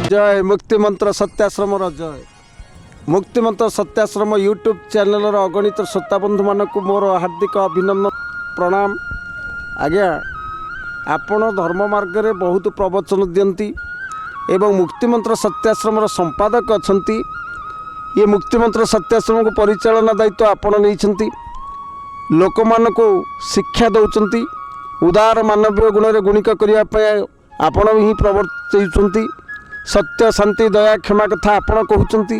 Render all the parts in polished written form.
ଜୟ ମୁକ୍ତିମନ୍ତ୍ର ସତ୍ୟାଶ୍ରମର ଜୟ। ମୁକ୍ତିମନ୍ତ୍ର Satyashram YouTube ଚ୍ୟାନେଲର ଅଗଣିତ ଶ୍ରୋତାବନ୍ଧୁମାନଙ୍କୁ ମୋର ହାର୍ଦ୍ଦିକ ଅଭିନନ୍ଦନ, ପ୍ରଣାମ। ଆଜ୍ଞା, ଆପଣ ଧର୍ମ ମାର୍ଗରେ ବହୁତ ପ୍ରବଚନ ଦିଅନ୍ତି ଏବଂ ମୁକ୍ତିମନ୍ତ୍ର ସତ୍ୟାଶ୍ରମର ସମ୍ପାଦକ ଅଛନ୍ତି। ଇଏ ମୁକ୍ତିମନ୍ତ୍ର ସତ୍ୟାଶ୍ରମକୁ ପରିଚାଳନା ଦାୟିତ୍ୱ ଆପଣ ନେଇଛନ୍ତି। ଲୋକମାନଙ୍କୁ ଶିକ୍ଷା ଦେଉଛନ୍ତି। ଉଦାର ମାନବୀୟ ଗୁଣରେ ଗୁଣିକ କରିବା ପାଇଁ ଆପଣ ହିଁ ପ୍ରବର୍ତ୍ତାଉଛନ୍ତି। ସତ୍ୟ, ଶାନ୍ତି, ଦୟା, କ୍ଷମା କଥା ଆପଣ କହୁଛନ୍ତି।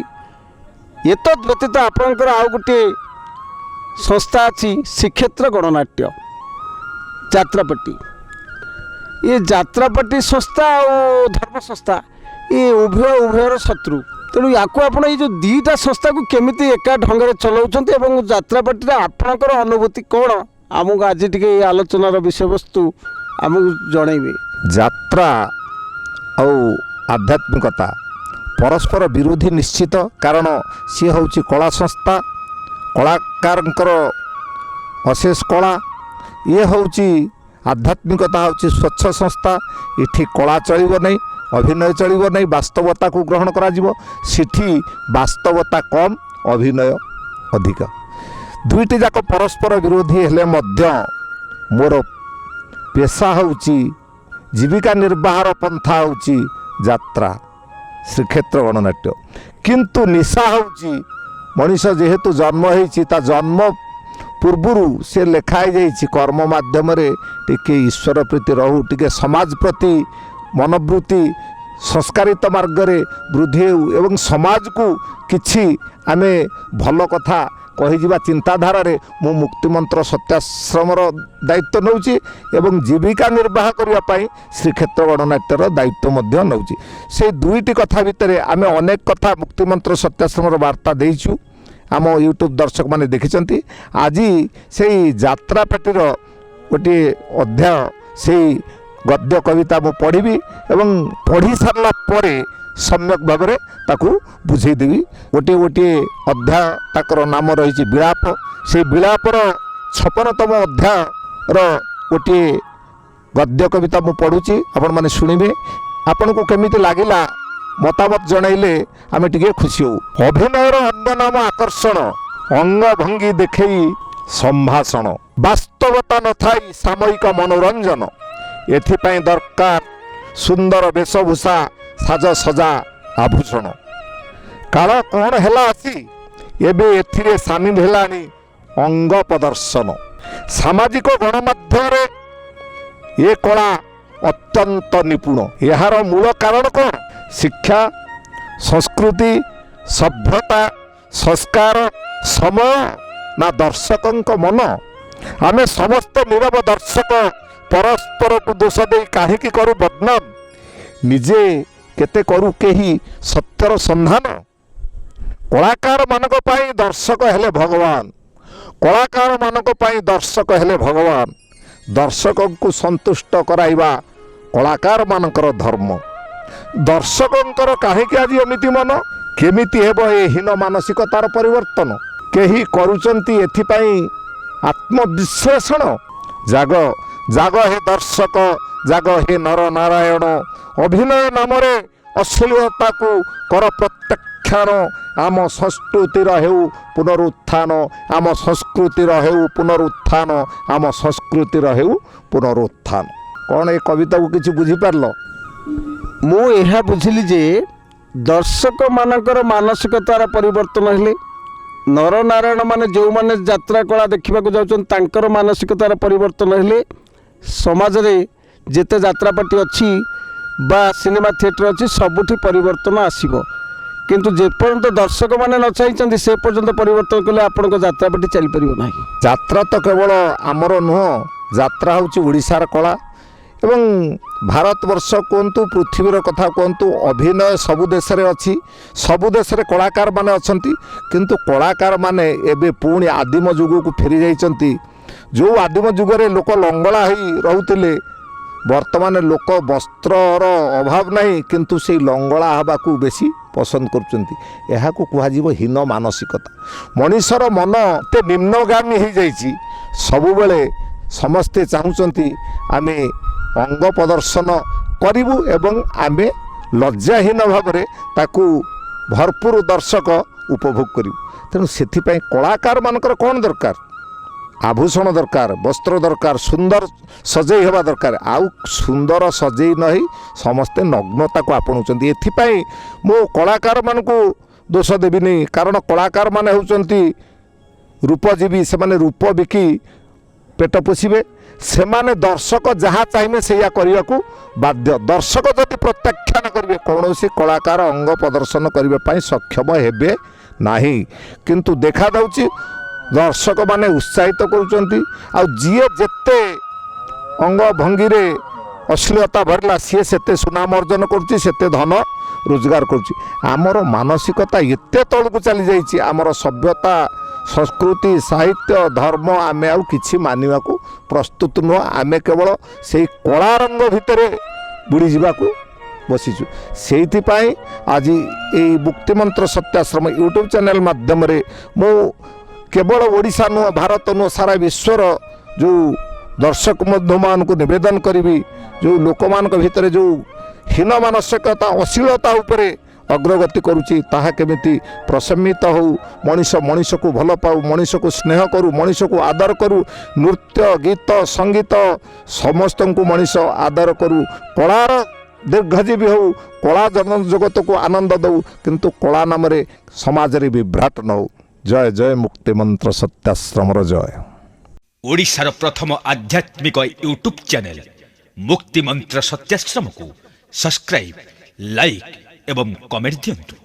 ଏତଦ୍ ବ୍ୟତୀତ ଆପଣଙ୍କର ଆଉ ଗୋଟିଏ ସଂସ୍ଥା ଅଛି, ଶ୍ରୀକ୍ଷେତ୍ର ଗଣନାଟ୍ୟ ଯାତ୍ରାପାର୍ଟି। ଏ ଯାତ୍ରାପାର୍ଟି ସଂସ୍ଥା ଆଉ ଧର୍ମ ସଂସ୍ଥା, ଏ ଉଭୟ ଉଭୟର ଶତ୍ରୁ। ତେଣୁ ୟାକୁ ଆପଣ ଏଇ ଯେଉଁ ଦୁଇଟା ସଂସ୍ଥାକୁ କେମିତି ଏକା ଢଙ୍ଗରେ ଚଲାଉଛନ୍ତି ଏବଂ ଯାତ୍ରାପାର୍ଟିରେ ଆପଣଙ୍କର ଅନୁଭୂତି କ'ଣ, ଆମକୁ ଆଜି ଟିକେ ଏଇ ଆଲୋଚନାର ବିଷୟବସ୍ତୁ ଆମକୁ ଜଣାଇବେ। ଯାତ୍ରା ଆଉ ଆଧ୍ୟାତ୍ମିକତା ପରସ୍ପର ବିରୋଧୀ ନିଶ୍ଚିତ, କାରଣ ସିଏ ହେଉଛି କଳା ସଂସ୍ଥା, କଳାକାରଙ୍କର ଅଶେଷ କଳା। ଇଏ ହେଉଛି ଆଧ୍ୟାତ୍ମିକତା, ହେଉଛି ସ୍ୱଚ୍ଛ ସଂସ୍ଥା। ଏଠି କଳା ଚଳିବ ନାହିଁ, ଅଭିନୟ ଚଳିବ ନାହିଁ, ବାସ୍ତବତାକୁ ଗ୍ରହଣ କରାଯିବ। ସେଠି ବାସ୍ତବତା କମ୍, ଅଭିନୟ ଅଧିକ। ଦୁଇଟି ଯାକ ପରସ୍ପର ବିରୋଧୀ ହେଲେ ମଧ୍ୟ ମୋର ପେସା ହେଉଛି, ଜୀବିକା ନିର୍ବାହର ପନ୍ଥା ହେଉଛି ଯାତ୍ରା, ଶ୍ରୀକ୍ଷେତ୍ର ଗଣନାଟ୍ୟ। କିନ୍ତୁ ନିଶା ହେଉଛି, ମଣିଷ ଯେହେତୁ ଜନ୍ମ ହେଇଛି, ତା ଜନ୍ମ ପୂର୍ବରୁ ସେ ଲେଖା ହେଇଯାଇଛି କର୍ମ ମାଧ୍ୟମରେ ଟିକେ ଈଶ୍ୱର ପ୍ରୀତି ରହୁ, ଟିକେ ସମାଜ ପ୍ରତି ମନୋବୃତ୍ତି ସଂସ୍କାରିତ ମାର୍ଗରେ ବୃଦ୍ଧି ହେଉ ଏବଂ ସମାଜକୁ କିଛି ଆମେ ଭଲ କଥା କହିଯିବା ଚିନ୍ତାଧାରାରେ ମୁଁ ମୁକ୍ତିମନ୍ତ୍ର ସତ୍ୟାଶ୍ରମର ଦାୟିତ୍ୱ ନେଉଛି ଏବଂ ଜୀବିକା ନିର୍ବାହ କରିବା ପାଇଁ ଶ୍ରୀକ୍ଷେତ୍ର ଗଣନାଟ୍ୟର ଦାୟିତ୍ୱ ମଧ୍ୟ ନେଉଛି। ସେଇ ଦୁଇଟି କଥା ଭିତରେ ଆମେ ଅନେକ କଥା ମୁକ୍ତିମନ୍ତ୍ର ସତ୍ୟାଶ୍ରମର ବାର୍ତ୍ତା ଦେଇଛୁ, ଆମ ୟୁଟ୍ୟୁବ୍ ଦର୍ଶକମାନେ ଦେଖିଛନ୍ତି। ଆଜି ସେଇ ଯାତ୍ରାପାଟିର ଗୋଟିଏ ଅଧ୍ୟାୟ, ସେଇ ଗଦ୍ୟ କବିତା ମୁଁ ପଢ଼ିବି ଏବଂ ପଢ଼ି ସାରିଲା ପରେ ସମ୍ୟକ ଭାବରେ ତାକୁ ବୁଝେଇଦେବି। ଗୋଟିଏ ଗୋଟିଏ ଅଧ୍ୟାୟ, ତାଙ୍କର ନାମ ରହିଛି ବିଳାପ। ସେଇ ବିଳାପର 56ତମ ଅଧ୍ୟାୟର ଗୋଟିଏ ଗଦ୍ୟ କବିତା ମୁଁ ପଢ଼ୁଛି, ଆପଣମାନେ ଶୁଣିବେ। ଆପଣଙ୍କୁ କେମିତି ଲାଗିଲା ମତାମତ ଜଣାଇଲେ ଆମେ ଟିକେ ଖୁସି ହଉ। ଅଭିନୟର ଅନ୍ୟ ନାମ ଆକର୍ଷଣ, ଅଙ୍ଗଭଙ୍ଗୀ ଦେଖେଇ ସମ୍ଭାଷଣ, ବାସ୍ତବତା ନଥାଇ ସାମୟିକ ମନୋରଞ୍ଜନ। ଏଥିପାଇଁ ଦରକାର ସୁନ୍ଦର ବେଶଭୂଷା, ସାଜସଜା, ଆଭୂଷଣ। କାଳ କ'ଣ ହେଲା ଆସି, ଏବେ ଏଥିରେ ସାମିଲ ହେଲାଣି ଅଙ୍ଗ ପ୍ରଦର୍ଶନ। ସାମାଜିକ ଗଣମାଧ୍ୟମରେ ଏ କଳା ଅତ୍ୟନ୍ତ ନିପୁଣ। ଏହାର ମୂଳ କାରଣ କ'ଣ? ଶିକ୍ଷା, ସଂସ୍କୃତି, ସଭ୍ୟତା, ସଂସ୍କାର, ସମୟ ନା ଦର୍ଶକଙ୍କ ମନ? ଆମେ ସମସ୍ତେ ନୀରବ ଦର୍ଶକ, ପରସ୍ପରକୁ ଦୋଷ ଦେଇ କାହିଁକି କରୁ ବଦନାମ? ନିଜେ କେତେ କରୁ କେହି ସତ୍ୟର ସନ୍ଧାନ? କଳାକାରମାନଙ୍କ ପାଇଁ ଦର୍ଶକ ହେଲେ ଭଗବାନ। କଳାକାରମାନଙ୍କ ପାଇଁ ଦର୍ଶକ ହେଲେ ଭଗବାନ। ଦର୍ଶକଙ୍କୁ ସନ୍ତୁଷ୍ଟ କରାଇବା କଳାକାରମାନଙ୍କର ଧର୍ମ। ଦର୍ଶକଙ୍କର କାହିଁକି ଆଜି ଏମିତି ମନ? କେମିତି ହେବ ଏ ହୀନ ମାନସିକତାର ପରିବର୍ତ୍ତନ? କେହି କରୁଛନ୍ତି ଏଥିପାଇଁ ଆତ୍ମବିଶ୍ଳେଷଣ? ଜାଗ, ଜାଗ ହେ ଦର୍ଶକ, ଜାଗ ହେ ନର ନାରାୟଣ। ଅଭିନୟ ନାମରେ ଅଶ୍ଳୀଳତାକୁ କର ପ୍ରତ୍ୟାଖ୍ୟାନ। ଆମ ସଂସ୍କୃତିର ହେଉ ପୁନରୁତ୍ଥାନ। ଆମ ସଂସ୍କୃତିର ହେଉ ପୁନରୁତ୍ଥାନ। ଆମ ସଂସ୍କୃତିର ହେଉ ପୁନରୁତ୍ଥାନ। କ'ଣ ଏ କବିତାକୁ କିଛି ବୁଝିପାରିଲ? ମୁଁ ଏହା ବୁଝିଲି ଯେ ଦର୍ଶକମାନଙ୍କର ମାନସିକତାର ପରିବର୍ତ୍ତନ ହେଲେ, ନରନାରାୟଣ ମାନେ ଯେଉଁମାନେ ଯାତ୍ରା କଳା ଦେଖିବାକୁ ଯାଉଛନ୍ତି, ତାଙ୍କର ମାନସିକତାର ପରିବର୍ତ୍ତନ ହେଲେ ସମାଜରେ ଯେତେ ଯାତ୍ରାପାର୍ଟି ଅଛି ବା ସିନେମା ଥିଏଟର ଅଛି, ସବୁଠି ପରିବର୍ତ୍ତନ ଆସିବ। କିନ୍ତୁ ଯେପର୍ଯ୍ୟନ୍ତ ଦର୍ଶକମାନେ ନ ଚାହିଁଛନ୍ତି, ସେ ପର୍ଯ୍ୟନ୍ତ ପରିବର୍ତ୍ତନ କଲେ ଆପଣଙ୍କ ଯାତ୍ରାପାର୍ଟି ଚାଲିପାରିବ ନାହିଁ। ଯାତ୍ରା ତ କେବଳ ଆମର ନୁହଁ, ଯାତ୍ରା ହେଉଛି ଓଡ଼ିଶାର କଳା ଏବଂ ଭାରତବର୍ଷ କୁହନ୍ତୁ, ପୃଥିବୀର କଥା କୁହନ୍ତୁ, ଅଭିନୟ ସବୁ ଦେଶରେ ଅଛି, ସବୁ ଦେଶରେ କଳାକାରମାନେ ଅଛନ୍ତି। କିନ୍ତୁ କଳାକାରମାନେ ଏବେ ପୁଣି ଆଦିମ ଯୁଗକୁ ଫେରି ଯାଇଛନ୍ତି। ଯେଉଁ ଆଦିମ ଯୁଗରେ ଲୋକ ଲଙ୍ଗଳା ହେଇ ରହୁଥିଲେ, ବର୍ତ୍ତମାନ ଲୋକ ବସ୍ତ୍ରର ଅଭାବ ନାହିଁ, କିନ୍ତୁ ସେଇ ଲଙ୍ଗଳା ହେବାକୁ ବେଶୀ ପସନ୍ଦ କରୁଛନ୍ତି। ଏହାକୁ କୁହାଯିବ ହୀନ ମାନସିକତା। ମଣିଷର ମନ ଏତେ ନିମ୍ନଗାମୀ ହେଇଯାଇଛି, ସବୁବେଳେ ସମସ୍ତେ ଚାହୁଁଛନ୍ତି ଆମେ ଅଙ୍ଗ ପ୍ରଦର୍ଶନ କରିବୁ ଏବଂ ଆମେ ଲଜ୍ଜାହୀନ ଭାବରେ ତାକୁ ଭରପୁର ଦର୍ଶକ ଉପଭୋଗ କରିବୁ। ତେଣୁ ସେଥିପାଇଁ କଳାକାରମାନଙ୍କର କ'ଣ ଦରକାର? ଆଭୂଷଣ ଦରକାର, ବସ୍ତ୍ର ଦରକାର, ସୁନ୍ଦର ସଜେଇ ହେବା ଦରକାର। ଆଉ ସୁନ୍ଦର ସଜେଇ ନ ହେଇ ସମସ୍ତେ ନଗ୍ନତାକୁ ଆପଣଉଛନ୍ତି। ଏଥିପାଇଁ ମୁଁ କଳାକାରମାନଙ୍କୁ ଦୋଷ ଦେବିନି, କାରଣ କଳାକାରମାନେ ହେଉଛନ୍ତି ରୂପଜୀବୀ। ସେମାନେ ରୂପ ବିକି ପେଟ ପୋଷିବେ। ସେମାନେ ଦର୍ଶକ ଯାହା ଚାହିଁବେ ସେଇଆ କରିବାକୁ ବାଧ୍ୟ। ଦର୍ଶକ ଯଦି ପ୍ରତ୍ୟାଖ୍ୟାନ କରିବେ, କୌଣସି କଳାକାର ଅଙ୍ଗ ପ୍ରଦର୍ଶନ କରିବା ପାଇଁ ସକ୍ଷମ ହେବେ ନାହିଁ। କିନ୍ତୁ ଦେଖାଯାଉଛି ଦର୍ଶକମାନେ ଉତ୍ସାହିତ କରୁଛନ୍ତି, ଆଉ ଯିଏ ଯେତେ ଅଙ୍ଗ ଭଙ୍ଗୀରେ ଅଶ୍ଳୀଳତା ଭରିଲା, ସିଏ ସେତେ ସୁନାମ ଅର୍ଜନ କରୁଛି, ସେତେ ଧନ ରୋଜଗାର କରୁଛି। ଆମର ମାନସିକତା ଏତେ ତଳକୁ ଚାଲିଯାଇଛି। ଆମର ସଭ୍ୟତା, ସଂସ୍କୃତି, ସାହିତ୍ୟ, ଧର୍ମ ଆମେ ଆଉ କିଛି ମାନିବାକୁ ପ୍ରସ୍ତୁତ ନୁହଁ। ଆମେ କେବଳ ସେଇ କଳା ରଙ୍ଗ ଭିତରେ ବୁଡ଼ିଯିବାକୁ ବସିଛୁ। ସେଇଥିପାଇଁ ଆଜି ଏଇ ମୁକ୍ତିମନ୍ତ୍ର ସତ୍ୟାଶ୍ରମ ୟୁଟ୍ୟୁବ୍ ଚ୍ୟାନେଲ୍ ମାଧ୍ୟମରେ ମୁଁ କେବଳ ଓଡ଼ିଶା ନୁହଁ, ଭାରତ ନୁହଁ, ସାରା ବିଶ୍ୱର ଯେଉଁ ଦର୍ଶକ ବନ୍ଧୁମାନଙ୍କୁ ନିବେଦନ କରିବି, ଯେଉଁ ଲୋକମାନଙ୍କ ଭିତରେ ଯେଉଁ ହୀନ ମାନସିକତା ଅଶ୍ଳୀଳତା ଉପରେ ଅଗ୍ରଗତି କରୁଛି, ତାହା କେମିତି ପ୍ରଶମିତ ହେଉ। ମଣିଷ ମଣିଷକୁ ଭଲ ପାଉ, ମଣିଷକୁ ସ୍ନେହ କରୁ, ମଣିଷକୁ ଆଦର କରୁ। ନୃତ୍ୟ, ଗୀତ, ସଙ୍ଗୀତ ସମସ୍ତଙ୍କୁ ମଣିଷ ଆଦର କରୁ। କଳାର ଦୀର୍ଘଜୀବୀ ହେଉ, କଳା ଜନ ଜଗତକୁ ଆନନ୍ଦ ଦେଉ, କିନ୍ତୁ କଳା ନାମରେ ସମାଜରେ ବିଭ୍ରାଟ ନ ହେଉ। ଜୟ ଜୟ ମୁକ୍ତିମନ୍ତ୍ର ସତ୍ୟାଶ୍ରମର ଜୟ। ଓଡ଼ିଶାର ପ୍ରଥମ ଆଧ୍ୟାତ୍ମିକ ୟୁଟ୍ୟୁବ୍ ଚ୍ୟାନେଲ ମୁକ୍ତିମନ୍ତ୍ର ସତ୍ୟାଶ୍ରମକୁ ସବସ୍କ୍ରାଇବ୍, ଲାଇକ୍ ଏବଂ କମେଣ୍ଟ ଦିଅନ୍ତୁ।